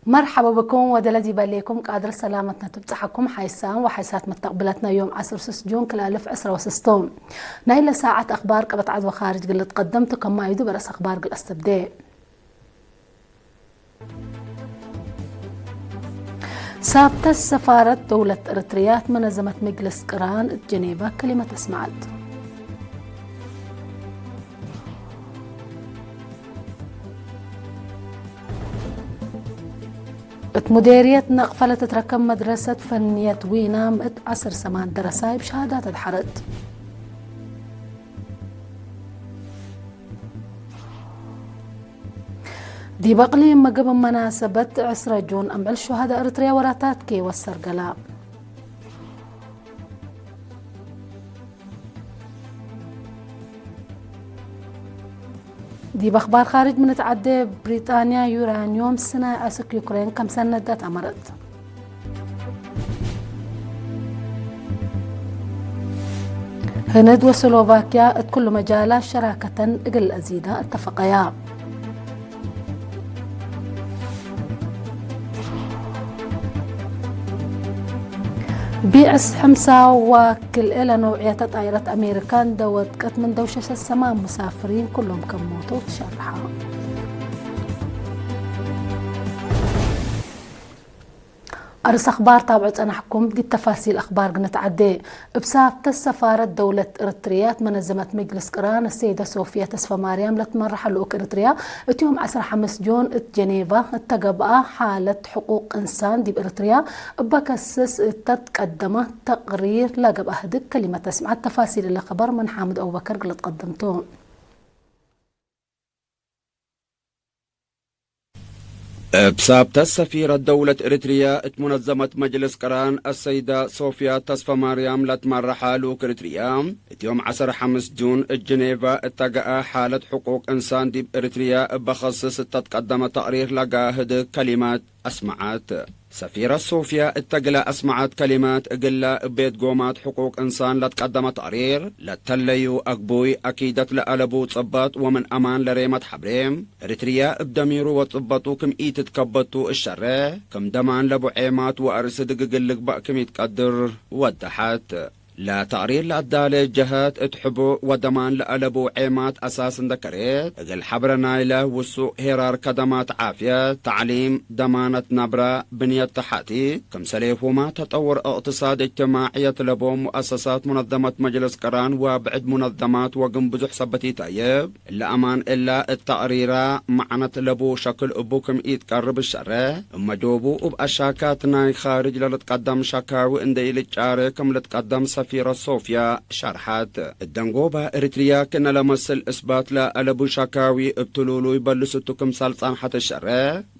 مرحبا بكم ودلدي بليكم قادر سلامتنا تبتحكم حيسان وحيسات متقبلتنا يوم عصر سس جون كلالف عسرة وسستون. نايل ساعة أخبار قبت عدو خارج قلت قدمت كما يدو برس أخبار قل أستبدي. سابت السفارة دولة إريتريات منظمة مجلس قران جنيفا كلمة أسمعت. እት ሙዴርየት ነቕፈ ለትትረከብ መድረሰት ፈንየት ዊናም እት ዐስር ሰማን ደረሳይ ብሸሃዳት ኣድሐረት። ዲብ እቅሊም ምግብ መናሰበት ዕስረ ጁን እምዕል ሹሃዳ እርትርያ ወራታት ኬወሰር ገላ። ዲብ ኣኽባር ኻርጅ ምን እት ዐዴ ብሪጣንያ ዩራንዮም ስናይ አስክ ዩክሬን ከም ሰነደት ኣመረት። ህንድ ወስሎቫኪያ እት ኩሉ መጃላት ሸራከተን እግል አዚዳ እተፈቀያ። ቢዕስ ሕምሳ ዋክል እለ ነውዕየተ ጣይረት ኣሜሪካ እንደ ወድቀት ምን ደውሸሸት ሰማን ሙሳፍሪን ኩሎም ከም ሞቱ ትሸርሓ። ኣርስ ኣኽባር ታብዑ ጸናሕኩም ዲብ ተፋሲል ኣኽባር ግንትዓዴ። እብ ሳብተ ሰፋረት ደውለት እርትርያ እት መነዘመት መጅልስ ቅራን ሰይደ ሶፍያ ተስፈማርያም ለትመርሐ ልኡክ እርትርያ እት ዮም ዐስራ ሐምስ ጆን እት ጀኔቫ እተገብአ ሓለት ሕቁቅ እንሳን ዲብ እርትርያ እበ ከስስ እተ ትቀደመ ተቅሪር ለገብአ ህድግ ከሊመት ተስምዐት። ተፋሲል እለ ከበር ምን ሓምድ አቡበከር ግልት ቀድምቱ። እብ ሳብተ ሰፊረት ደውለት እርትርያ እት ሙነዘመት መጅልስ ቅራን አሰይዳ ሶፍያ ተስፈማርያም ለትመርሐ ልኡክ እርትርያ እት ዮም ዐስር ሐምስ ጁን እት ጅኔቫ እተገአ ሓለት ሕቁቅ እንሳን ዲብ እርትርያ እበ ከስስ እተ ትቀደመ ተቅሪር ለገአ ህድግ ከሊመት አስመዐት። ሰፊረት ሶፍያ እተ ግላ አስመዐት ከሊመት እግላ እብ ቤት ጎማት ሕቁቅ እንሳን ለትቀደመ ተቅሪር ለተለዩ አግቡይ አኪደት ለአለቡ ጽበጥ ወምን አማን ለሬመት ሐብሬ እርትርያ እብ ደሚሩ ወጽበጡ ክም ኢትትከበቱ እሸሬ፣ ክም ደማን ለቡ ዔማት ወአርስ ድግግል ልግባእ ክም ኢትቀድር ወደሐት። ለተቅሪር ለአዳለ ጀሀት እት ሕቡዕ ወደማን ለአለቡ ዔማት አሳስ እንደ ከሬት፣ እግል ሐብረ ናይለ ውሱእ ሄራር ከደማት ዓፍየት፣ ተዕሊም፣ ደማነት ነብረ፣ ብንየት ተሓቲት፣ ክምሰሌሁማ ተጠውር እቅትሳድ እጅትማዕየት ለቦም ሙአሰሳት ሙነዘመት መጅልስ ቅራን ወብዕድ ሙነዘማት ወግን ብዙሕ ሰበት ኢታይብ። እለ አማን እለ እት ተቅሪራ መዕነት ለቡ ሸክል እቡ ክም ኢትቀርብ እሸረ፣ እመ ዶቡ እብ አሻካት ናይ ካርጅ ለልትቀደም ሸካዊ እንደ ኢልጫረ ክም ልትቀደም ሰፊረት ሶፍያ ሸርሐት። እት ደንጎባ እርትርያ ክእነ ለመስል እስባት ለአለቡ ሸካዊ እብ ትሉሉይ በልስ እቱ ክምሰል ጸንሐት እሸረ፣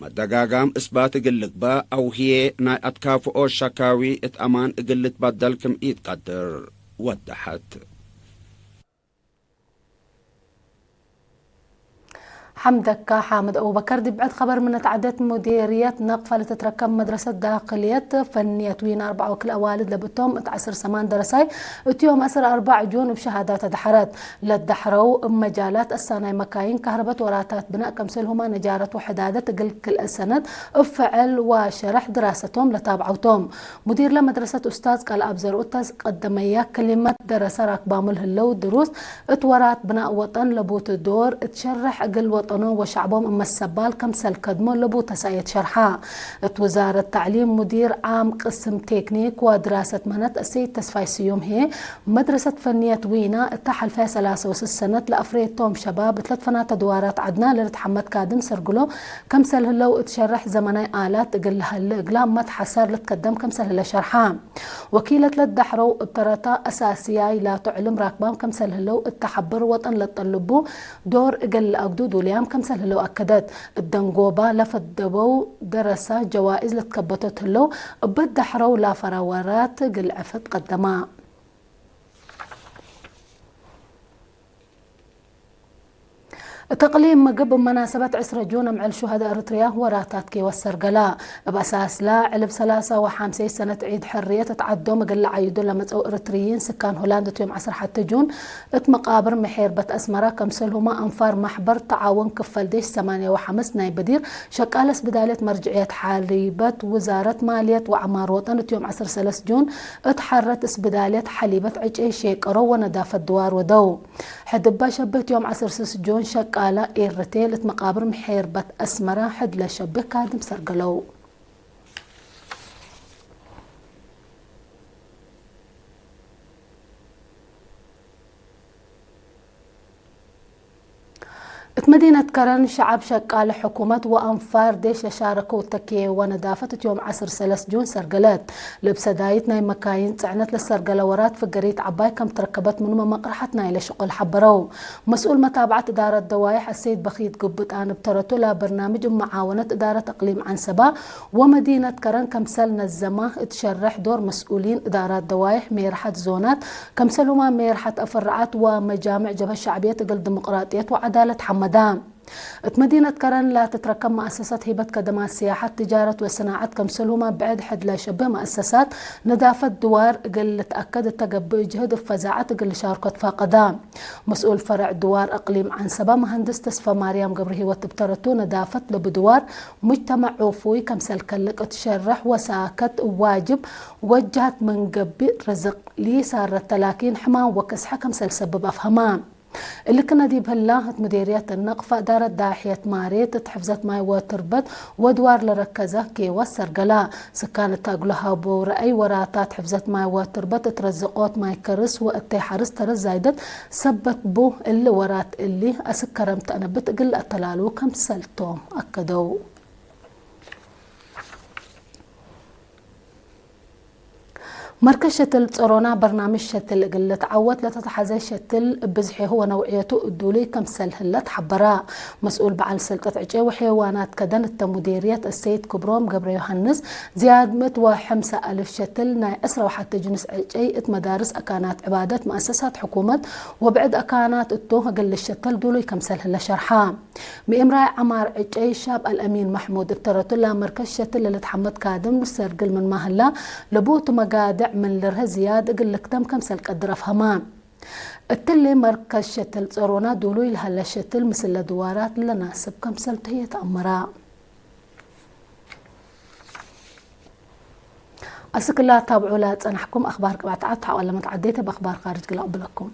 መደጋጋም እስባት እግል ልግበእ አው ህዬ ናይ አትካፍኦ ሸካዊ እት አማን እግል ልትበደል ክም ኢትቀድር ወደሐት። ሐምደካ ሓምድ አቡበከር። ዲብ ብዕድ ኸበር ምነት ዐደት ሙዴርየት ነቅፈ ለትትረከብ መድረሰት ዳክልየት ፈንየት ዊን አርበዕ ወክል አዋልድ ለብቶም እት ዐስር ሰማን ደረሳይ እት ዮም ዐስር አርበዕ ጁን እብ ሸሃዳት አድሐረት። ለዳሕረው እብ መጃላት አሳናይ መካይን፣ ካህርበት ወራታት ብናእ ከምሰልሁማ ነጃረት ወሕዳደት እግል ክልአ ሰነት እብ ፍዕል ወሸርሕ ድራሰቶም ለታብዐውቶም። ሙዲር ለመድረሰት ኡስታዝ ቃልኣብ ዘርኡ እተ ቀደመያ ክሊመት ደረሰ ራክባሙ ለህለው ድሩስ እት ወራት ብናእ ወጠን ለቡት ዶር እት ሸርሕ እግል ወጠኖም ወሸዕቦም እመሰባል ከምሰል ከድሞ ለቡ ተሳየት ሸርሓ። እት ውዛረት ተዕሊም ሙዲር ዓም ቅስም ቴክኒክ ወድራሰት መህነት እሰይድ ተስፋይ ስዩም ህዬ መድረሰት ፈንየት ዊና እታ ሐልፈያ ሰላሰ ወስስ ሰነት ለአፍሬቶም ሸባብ እት ለትፈናተ ድዋራት ዐድና ለልትሐመድ ካድም ሰርግሎ ከምሰል ህለው እት ሸርሕ ዘመናይ አላት እግል ለሀለ እግላ መትሐሰር ልትከደም ከምሰል ህለ ሸርሓ። ወኪለት ለዳሕረው እብ ተረታ አሳስያይ ላቱ ዕልም ራክባም ከምሰል ህለው እት ተሐብር ወጠን ለጠልቡ ዶር እግል ለአግዱ ዱልያም ከምሰል ህለው አከደት። እት ደንጎባ ለፈደበው ደረሳ ጀዋኢዝ ለትከበቶት ህለው እበ ዳሕረው ላፈራ ወራት እግል ዕፍት ቀደማ። እቲ እቕሊም ምግብ ብመናሰበት ዕስራ ጁን ኣምዕል ሹሃዳ ኤርትርያ ወራታት ከይወሰር ገላ። እብ ኣሳስላ ዕልብ ሰላሳ ወሓምሰይ ሰነት ዒድ ሕርየት እት ዓዶም እግል ለዓይዱ ለመጸው ኤርትርይን ስካን ሆላንድ እት ዮም ዓሰርተ ሐተ ጁን እት መቃብር ምሒር በት ኣስመራ ከምሰልሁማ ኣንፋር ማሕበር ተዓውን ክፈል ዴሽ ሰማንያ ወሓምስ ናይ በዲር ሸቃለ ስብዳልየት መርጅዕየት ሓሊበት ውዛረት ማልየት ወዓማር ወጠን እት ዮም ዓሰርተ ሰለስት ጁን እት ሐረት ስብዳልየት ሓሊበት ዕጨይ ሼቀሮ ወነዳፈት ድዋር ወደው። ሕድባ ሸብህት ዮም ዓሰርተ ስስ ጆን ሸቃላ ኤርቴል እት መቃብር ምሒር በት ኣስመራ ሕድለ ሸብህ ካድም ሰርገለው። እት መዲነት ከረን ሸዓብ ሸቃለ ሕኩመት ወኣንፋር ዴሽ ለሻረከው ተኬ ወነዳፈት እት ዮም ዓሰርተ ሰለስት ጁን ሰርገለት። ልብሰ ዳይት ናይ መካይን ጽዕነት ለሰርገለ ወራት ፍገሪት ዓባይ ከም ትረከበት ምኑ መመቅርሓት ናይለ ሽቁል ሓበረው። መስኡል መታብዓት እዳረት ደዋይሕ ኣሰይድ በኺት ግብጣን ብተረቱ ላ በርናምጅ መዓወነት እዳረት እቅሊም ዓንሰባ ወመዲነት ከረን ከምሰል ነዘማ እትሸርሕ ዶር መስኡሊን እዳራት ደዋይሕ ሜርሓት ዞናት ከምሰል ሁማ ሜርሓት ኣፈራዓት ወመጃምዕ ጀብሀት ሸዕብየት እግል ዲሞቅራጥየት ወዓዳለት ሓመዳ። እት መዲነት ከረን ላትትረከብ መኣሰሳት ሂበት ከደማት ስያሓት፣ ትጃረት ወሰናዓት ከምሰልሁማ ብዕድ ሕድለ ሸብህ መኣሰሳት ነዳፈት ድዋር እግል ልትኣከድ እተገብእ ጅህድ እብ ፈዛዐት እግል ልሻርኮ ትፋቀዳ። መስኡል ፈረዕ ድዋር እቅሊም ዓንሰባ መሃንድስ ተስፋ ማርያም ገብረሂወት እብ ተረቱ ነዳፈት ለብድዋር ሙጅተመዕ ዑፉይ ከምሰል ከልቅ እትሸርሕ ወሳከት ዋጅብ ወጃት መንገቢ ርዝቅ ሊሳረት ተላኪን ሕማም ወክስሐ ከምሰል ሰብብ ኣፍሀማ። እሊ ክነ ዲብ ህላ፣ እት ምዴርየት እነቅፋ እዳረት ዳሕየት ማሬት እት ሕፍዘት ማይ ወትርበት ወድዋር ለረከዘ ኬወ ሰርገላ። ስካን እት እግሉ ሀበው ረአይ ወራታት ሕፍዘት ማይ ወትርበት እት ረዝቆት ማይ ከርስ ወእተይ ሐርስ ተረስ ዛይደት ሰበት ቡ። እሊ ወራት እሊ ኣስከረም ተአነብት እግል ለአተላልዉ ከምሰልቶም ኣከደው። መርከዝ ሸትል ጸሮና በርናምጅ ሸትል እግል ልትዓወት ለተተሓዘ ሸትል ብዝሒሁ ወነውዕየቱ እዱሉይ ከምሰል ህለ ተሓበራ። መስኡል በዓል ሰልጠት ዕጨይ ወሐይዋናት ከደን እተ ሙዴርየት እሰይድ ክብሮም ገብረ ዮሃንስ፣ ዝያድ ምእት ወሐምሳ ኣልፍ ሸትል ናይ ዕስራ ወሓተ ጅንስ ዕጨይ እት መዳርስ፣ ኣካናት ዕባደት፣ መኣሰሳት ሕኩመት ወብዕድ ኣካናት እቱ እግል ልሸተል ዱሉይ ከምሰል ህለ ሸርሓ። ምእምራይ ዐማር ዕጨይ ሻብ ኣልአሚን መሕሙድ እብ ተረቱ ላመርከዝ ሸትል ለልትሐመድ ካድም ሰርግል ምን ማህላ ለቡቱ መጋድዕ ምን ልርሀ ዝያድ እግል ልክተም ከምሰል ቀድር አፍሀማ። እትሊ መርከዝ ሸትል ጸሮና ዱሉይ ለሀለ ሸትል ምስለ ድዋራት ለናስብ ከምሰል ተየት አመራ። አስክላ ታብዑ ለጸናሕኩም አኽባር ቅብዓት ዓድ ተሓቋለመት ዓዴተ በአኽባር ካርጅ ግላ ቅብለኩም።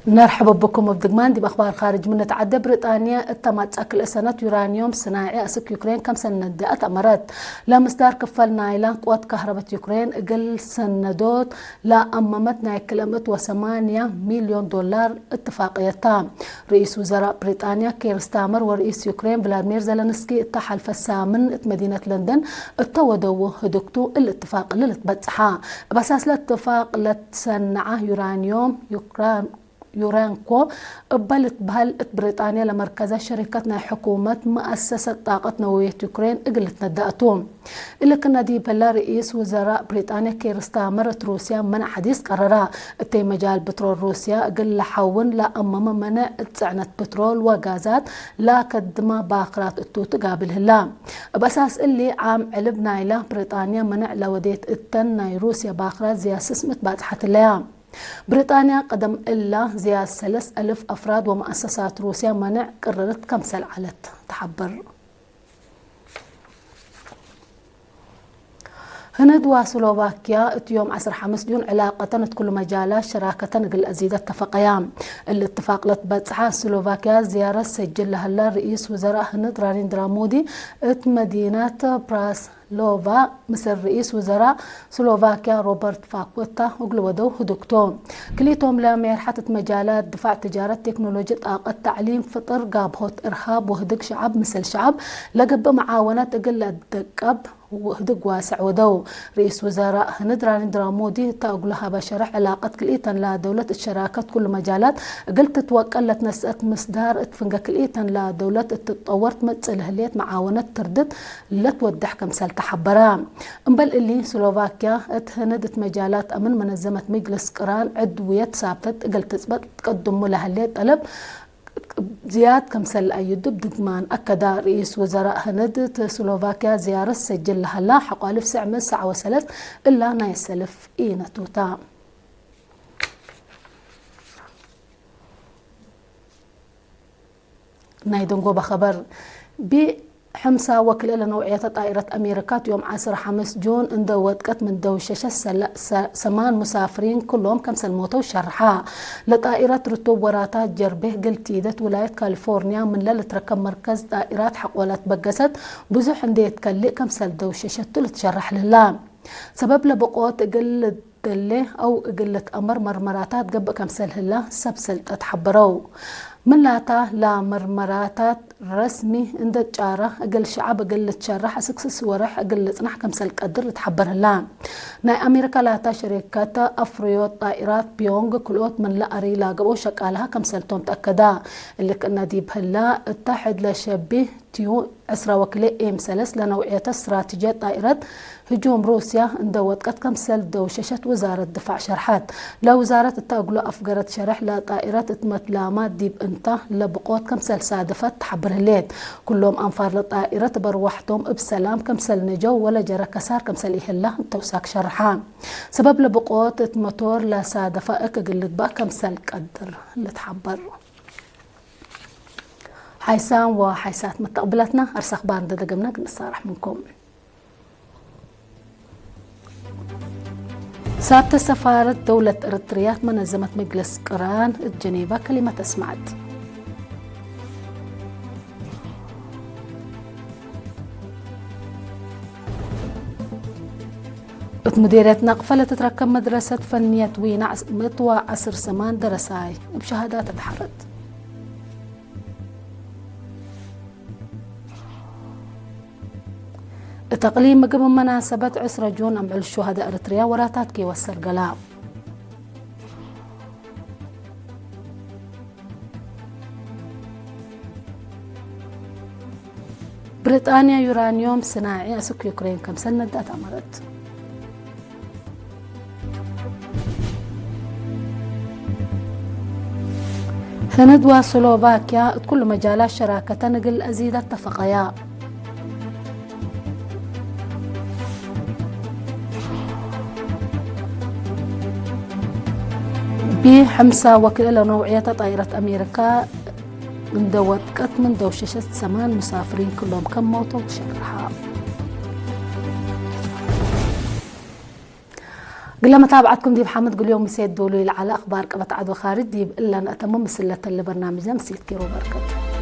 ነርሐበ ብኩም እብ ድግማን ዲብ ኣኽባር ኻርጅ ምን ንትዓደ። ብሪጣንያ እተ ማጻ ክልኤ ሰነት ዩራንዮም ስናዒ አስክ ዩክሬን ከም ሰነደአት አመረት። ለምስዳር ክፈል ናይላ ቅወት ካህረበት ዩክሬን እግል ሰነዶት ለአመመት ናይ ክልኤ ምእት ወሰማንያ ሚልዮን ዶላር እትፋቅየታ። ርኢስ ውዘራእ ብሪጣንያ ኬር ስታመር ወርኢስ ዩክሬን ቭላድሚር ዘለንስኪ እተ ሐልፈ ሳምን እት መዲነት ለንደን እተ ወደዉ ህድግቱ እል እትፋቅ እሊ ልትበጽሓ። እብ አሳስ ለእትፋቅ ለትሰነዓ ዩራንዮም ዩክራ-፣ ዩራንኮ እበ ልትበህል እት ብሪጣንያ ለመርከዘ ሸሪከት ናይ ሕኩመት መአሰሰት ጣቀት ነወየት ዩክሬን እግል ልትነደእ ቱ። እሊ ክነ ዲብ ህለ ርኢስ ውዘራእ ብሪጣንያ ኬር ስታመር እት ሩስያ መንዕ ሐዲስ ቀረራ። እተይ መጃል ብትሮል ሩስያ እግል ለሐውን ለአመመ መንዕ እት ጽዕነት ብትሮል ወጋዛት ለአከድማ ባክራት እቱ ትጋብል ህላ። እብ አሳስ እሊ ዓም ዕልብ ናይላ ብሪጣንያ መንዕ ለወዴት እተን ናይ ሩስያ ባክራት ዝያድ ስስ ምእት ባጽሓት ህለያ። ብሪጣንያ ቀደም እላ ዝያድ ሰለስ አልፍ አፍራድ ወመአሰሳት ሩስያ መንዕ ቅርርት ከምሰል ዐለት ተሐብር። ህንድ ወስሎቫክያ እት ዮም ዐስር ሐምስ ጁን ዕላቀተን እት ኩሉ መጃላት ሸራከተን እግል አዚደት ተፈቀያ። እሊ እትፋቅ ለትበጽሐ ስሎቫክያ ዝያረት ሰጅል ለሀለ ርኢስ ውዘራእ ህንድ ናሪንድራ ሞዲ እት መዲነት ብራስሎቫ ምስል ርኢስ ውዘራእ ስሎቫክያ ሮበርት ፋኮ እታ እግል ወደው ህዱግቶ። ክልኢቶም ለሜርሐት እት መጃላት ድፋዕ፣ ትጃረት፣ ቴክኖሎጂ፣ ጣቀት፣ ተዕሊም፣ ፍጥር፣ ጋብሆት፣ እርሃብ ወህድግ ሸዐብ ምስል ሸዐብ ለገብእ መዓወነት እግል ለአደቀብ ህድግ ዋሰዕ ወደው። ርኢስ ውዘራእ ህንድ ናሪንድራ ሞዲ እተ እግሉ ሀበ ሸርሕ፣ ዕላቀት ክልኢተን ለደውለት እት ሸራከት ኩሉ መጃላት እግል ትትወቀል ለትነስአት ምስዳር እት ፍንገ ክልኢተን ለደውለት እትትጠወር ትመጽእ ለህሌት መዓወነት ትርድት ለትወደሕ ከምሰል ተሓበራ። እምበል እሊ ስሎቫኪያ እት ህንድ እት መጃላት ኣምን መነዘመት ሚግልስ ቅራን ዕድውየት ሳብተት እግል ትጽበጥ ትቀድሙ ለህሌት ጠለብ ዝያድ ከምሰል ኣዩድብ ድግማን ኣከዳ። ርኢስ ውዘራእ ህንድ እት ስሎቫኪያ ዝያረት ሰጅል ለሃላ ሓቋልፍ ስዕ ምስ ሰዓወ ሰለስ እላ ናይ ሰልፍ ኢነቱታ። ናይ ደንጎባ ኸበር። ብ-፣ ሕምሳ ወክልኤ ለነውዕየተ ጣኢረት ኣሜሪካት ዮም ዓስር ሓምስ ጁን እንደ ወጥቀት ምን ደውሸሸት ሰለ-፣ ሰ-፣ ሰማን ሙሳፍሪን ክሎም ከምሰል ሞተው ሸርሓ። ለጣኢረት ርቱብ ወራታት ጀርቤህ ግልቲደት ውላየት ካሊፎርኒያ ምን ለልትረከብ መርከዝ ጣኢራት ሓቆላት በገሰት ብዙሕ እንደ የትከልእ ከምሰል ደውሸሸቱ ልትሸራሕ ልላ። ሰበብ ለብቆት እግል ደሌ ኣው እግል ልትኣመር መርመራታት ገብእ ከምሰል ህላ ሰብ ሰልጠት ሓበረው። ምን ላታ ላመርመራታት ረስሚ እንደ ጫራ እግል ሸዓብ እግል ልትሸራሕ እስክስስ ወርሕ እግል ልጽናሕ ከምሰል ቀድር ልትሓበር ህላ። ናይ ኣሜሪካ ላታ ሸሪከት ኣፍሪዮት ጣኢራት ቢዮንግ ክልኦት ምን ለኣሪ ላገብኦ ሸቃልሃ ከምሰልቶም ተኣከዳ። እልክ እነ ዲብ ህላ እታ ሕድ ለሸቢ ቲዩ ዕስራ ወክልኤ ኤም ሰለስ ለነውዕየተ ስትራቴጂየት ጣኢረት ህጁም ሩስያ እንደ ወጥቀት ከምሰል ደውሸሸት ውዛረት ድፋዕ ሸርሐት። ለውዛረት እተ እግሉ ኣፍገረት ሸርሕ ለጣኢረት እት መትላማ ዲብ እንታ ለብቆት ከምሰል ሳደፈት ተሓብር ህሌት። ኩሎም ኣንፋር ለጣኢረት በርዋሕቶም እብ ሰላም ከምሰል ነጀው ወለ ጀረ ከሳር ከምሰል ኢህላ እተውሳክ ሸርሓ። ሰበብ ለብቆት እት መቶር ለሳደፋ እክ እግል ልግባእ ከምሰል ቀድር ልትሓበር። ሓይሳም ወሓይሳት መተቕብላትና ኣርሳ ኣኽባር እንደ ደገምና ክንሳራሕ ምንኩም። ሳብተ ሰፋረት ደውለት እርትርያት መነዘመት መግለስ ቅራን እት ጀኔቫ ከሊመት ኣስማዕት። እት ሙዴርየት ናቕፈ ለትትረከብ መድረሰት ፈንየት ዊና ምእትዋ ዓስር ሰማን ደረሳይ እብ ሸሃዳ ተድሓረት። እት ኣቅሊም ምግብ መናሰበት ዕስረ ጁን ኣምዕል ሹሃዳ እርትርያ ወራታት ኬወሰር ገላ። ብሪጣንያ ዩራንዮም ስናዒ ኣስክ ዩክሬን ከምሰል ነዳት ኣመረት። ህንድ ወስሎቫኪያ እት ኩሉ መጃላት ሸራከተን እግል ኣዚዳ እተፈቀያ። ብ-ሓምሳ ወክልኤ ለነውዕየተ ጣይረት ኣሜሪካ እንደ ወድቀት ምን ደውሸሸት ሰማን ሙሳፍሪን ክሎም ከም መውተው ትሸርሓ። ግለ መታብዓትኩም ዲብ ሓመድ ግልዮም ምሴት ዶሉ ይልዓለ ኣኽባር ቀበት ዓዶ ኻርጅ ዲብ እለን እተሞ ምስለተለ በርናምጅ ምሴት ኪሮ በርከት።